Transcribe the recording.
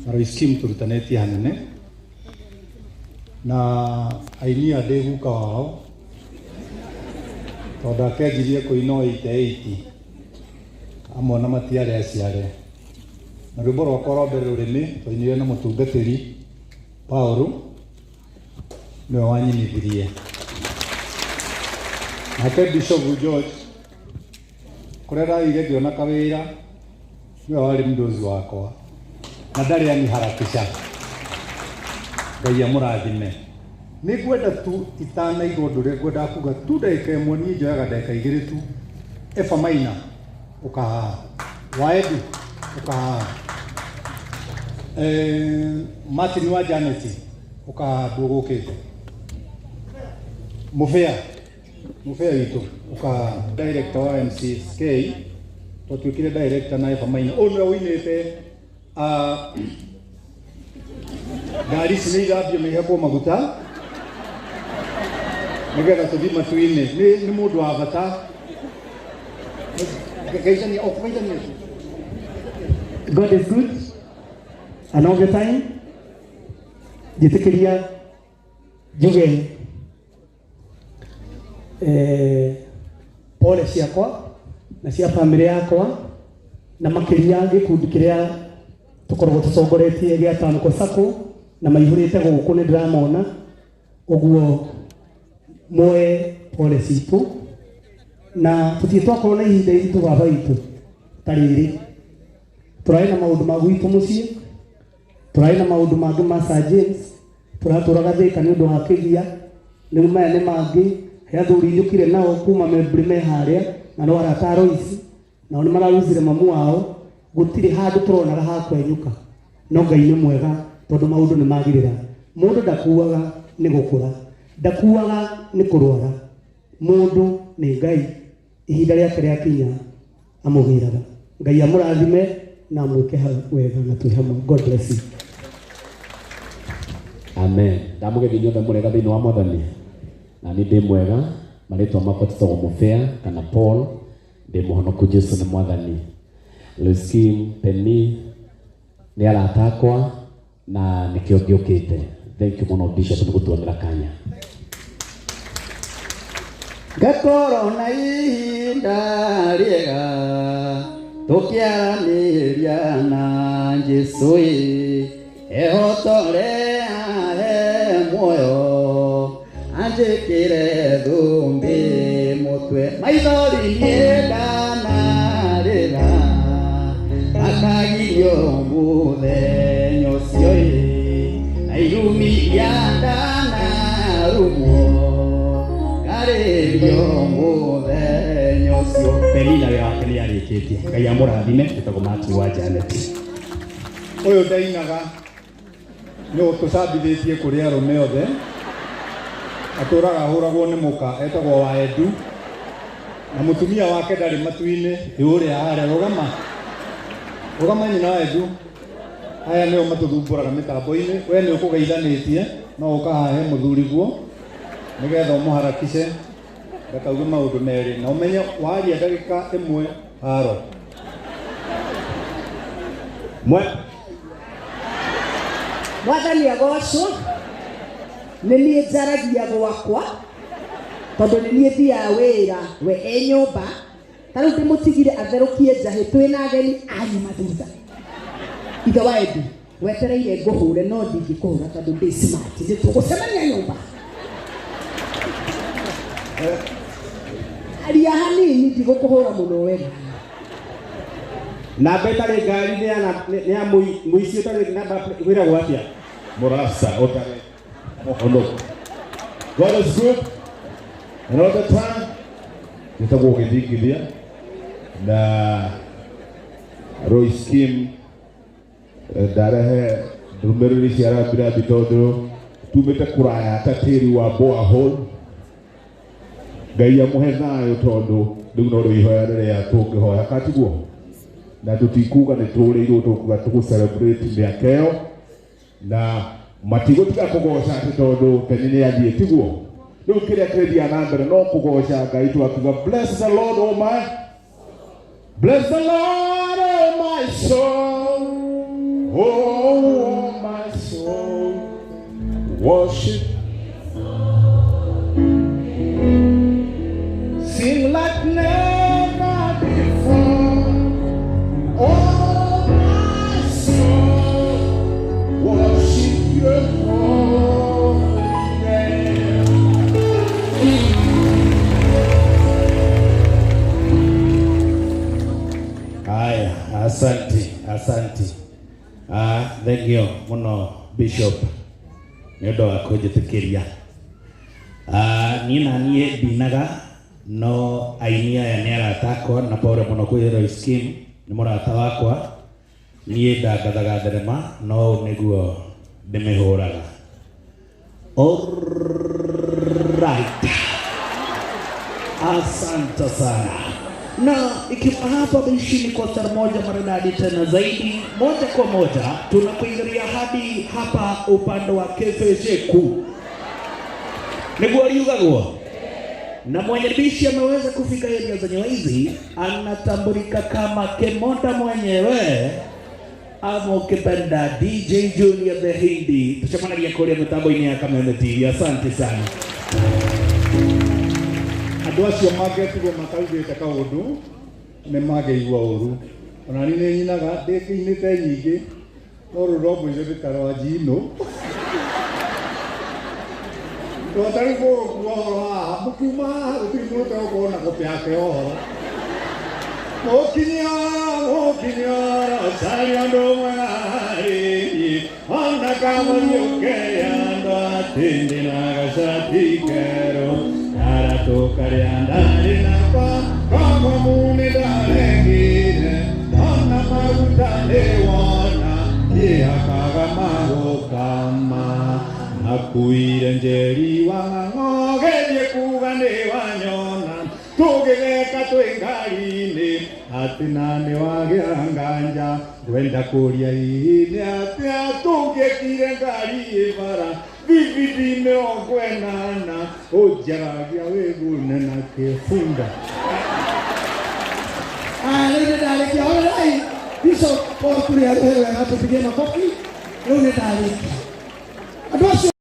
Na Royce Kim tũrutanĩtie hanene na aini a ndĩ guka wao tondũ akĩanjirie kũina o 88 amwe ona matiarĩ aciare. Na rwĩmbo rwakwa rwa mbere rũrĩmĩ twainire na mũtungatĩri Paul nĩwe wanyinithirie. Nake Bishop George kũrĩa ndathire ngĩona kawĩra nĩwe warĩ mdozi wakwa na ndarĩ aniharakisha. Ngai amũrathime. Nĩ ngwenda tu itanaigua ũndũ ũrĩa ngwendaga kuga tu ndagĩka ĩmwe, niĩ njoyaga ndagĩka igĩrĩ tu. Eva Maina ũka haha, Waedu ũka haha, Martin wa Janet ũka haha ndũgũkĩte, Mũbĩa Mũbĩa witũ ũka haha, director wa MCSK twatuĩkire director na Eva Maina. Ũyũ nĩwe ũinĩte ngari ici nĩ ithambio nĩ ihakwo maguta nĩgetha tũthiĩ matu-inĩ. Nĩ mũndũ wa bata. Geithania, o kũgeithania tu. God is good and all the time. Njĩtĩkĩria njuge pole ciakwa na cia family yakwa na makĩria gĩkundi kĩrĩa tũkoragwo tũtongoretie gĩa Tamko Sacco na maihũrĩte gũkũ nĩ ndĩramona ũguo moe pole citũ na tũtirĩ twakorwo na ihinda iritũ baba witũ ta rĩrĩ. Tũrarĩ na maũndũ ma gwitũ mũciĩ, tũrarĩ na maũndũ mangĩ ma Sir James, tũratũraga Thĩka nĩ ũndũ wa kĩgia, rĩu maya nĩ mangĩ. He athuri njũkire nao kuma Membri me harĩa na no arata a Royce, nao nĩ mararuzire mamu wao. Gũtirĩ handũ tũronaga ha kwenyũka, no Ngai nĩ mwega tondũ maũndũ nĩ magĩrĩra. Mũndũ ndakuaga nĩ gũkũra, ndakuaga nĩ kũrwara, mũndũ nĩ Ngai, ihinda rĩake rĩakinya amũgĩraga. Ngai amũrathime na amwĩke wega na twĩ hamwe. God bless you. Amen. Ndamũgeithia inyuothe mũrega thĩinĩ wa Mwathani. Na niĩ ndĩ mwega, marĩtwa makwa tĩtagwo Mũbĩa kana Paul, ndĩ mũhonoku Jesu nĩ Mwathani. Lois Kim, Penny nĩ arata akwa na nĩkĩo ngĩũkĩte. Thank you mũno Bishop nĩ gũtuonera kanya. Ngakorwo na ihinda rĩega tũkĩaranĩria na Jesũ ĩ, ehotore ahe muoyo anjĩkĩre thũmbĩ mũtwe, maithori niĩ ndanarĩra makagirio mũthenya ũcio ĩ, na irumi iria ndanarumwo ngarĩrio mũthenya ũcio. Penina wĩra wake nĩ arĩkĩtie. Ngai amũrathime. Ĩtagwo Matthew wa Janet. Ũyũ ndainaga nĩ ũtũcambithĩtie kũrĩ arũme othe, atũraga ahũragwo nĩ mũka etagwo wa Edu na mũtumia wake ndarĩ matu-inĩ. Ĩ ũrĩa harĩa, rũgama rũgama nyina wa Edu. Aya nĩo matũthumbũraga mĩtambo-inĩ. We nĩ ũkũgeithanĩtie no ũkahahe mũthuri guo nĩgetha ũmũharakice ndakauge maũndũ merĩ na ũmenye waria ndagĩka ĩmwe haro. Mwe Mwathani agocwo. Nĩ niĩ njaragia gwakwa tondũ nĩ niĩ thiaga wĩra, we e nyũmba. Ta rĩu ndĩmũtigire atherũkie njahĩ twĩna ageni anyuma thutha. Ithe wa Edu wetereire ngũhũre no ndingĩkũhũra tondũ ndĩ smart. Nĩ tũgũcemania nyũmba. Aria hanini, ndigũkũhũra mũno wega. Namba ĩtarĩ ngari nĩ ya nĩ ya mũici ũtarĩ namba wĩragwo atĩa? Mũrasta ũtarĩ mũhonoku. God is good and all the time. Njĩtagwo Gĩthingithia na Royce Kim, ndarehe ndũmĩrĩri cia rambirambi tondũ tumĩte kũraya ta tĩri wa borehole. Ngai amũhe thayũ tondũ rĩu no rĩo ihoya rĩrĩa tũngĩhoya katiguo, na tũtikuga nĩ tũrĩirwo, tũkuga tũgũ celebrate mĩaka ĩyo na matigũtiga kũgoca atĩ tondũ Penny nĩ athiĩ, tiguo? Rĩu kĩrĩa kĩrĩthiaga na mbere no kũgoca Ngai, twakiuga bless the Lord oh my, bless the Lord oh my soul, oh. Worship. Sing like never before. Oh, my soul, Worship your holy name. Haya, asante, asante. Ah, thank you muno Bishop nĩ ũndũ wa kũnjĩtĩkĩria. Ah, niĩ na niĩ ndinaga no aini aya nĩ arata akwa na pole mũno kwĩ Royce Kim nĩ mũrata wakwa. Niĩ ndangathaga thenema no ũũ nĩguo ndĩmĩhũraga. Alright. Asante sana. Na ikiwa hapa bishini kwa star moja maridadi tena zaidi, moja kwa moja tunakuingilia hadi hapa upande wa Kefejeku. Niguo riugagwo na mwenye bishi ameweza kufika area zenye hizi, anatambulika kama Kemonda mwenyewe ama ukipenda DJ Junior the Hindi. Tucemanagia kuria mitambo-inĩ ya Kameme TV. Asante sana. Andũ acio mangĩtigwo mataugĩte kaũndũ nĩ mangĩigua ũru. Ona niĩ nĩ nyinaga ndĩkĩinĩte nyingĩ no rũrũ rwa mũico nĩ ta rwa njino. To ta rĩu mũgũkua ũhoro haha mũkiuma haha gũtirĩ mũndũ ũtegũkorwo na kopi yake ya ũhoro. Mũkinyia mũkinyia caria ũndũ mwega harĩ niĩ ona kamũriũke andũ atĩ ndĩna gacati kerũ karatũ karĩa ndarĩ nako koguo nĩ ndarengire ona maguta nĩwona ndĩhakaga magũkama nakuire njeri wa ng'ang'o gerie kuga nĩ wanyona tũgĩgeka twĩ ngari-inĩ atĩ na nĩ wagĩa nganja ngwenda kũria hihi nĩ atĩa tũngĩekire ngari ĩ bara bibidi 80 ũnjaragia wĩgune na kĩbunda. Aya, rĩu nĩ ndarĩkia. Alright. Bishop Paul Kuria, wega, tũpigie makofi. Rĩu nĩ ndarĩkia. Andũ acio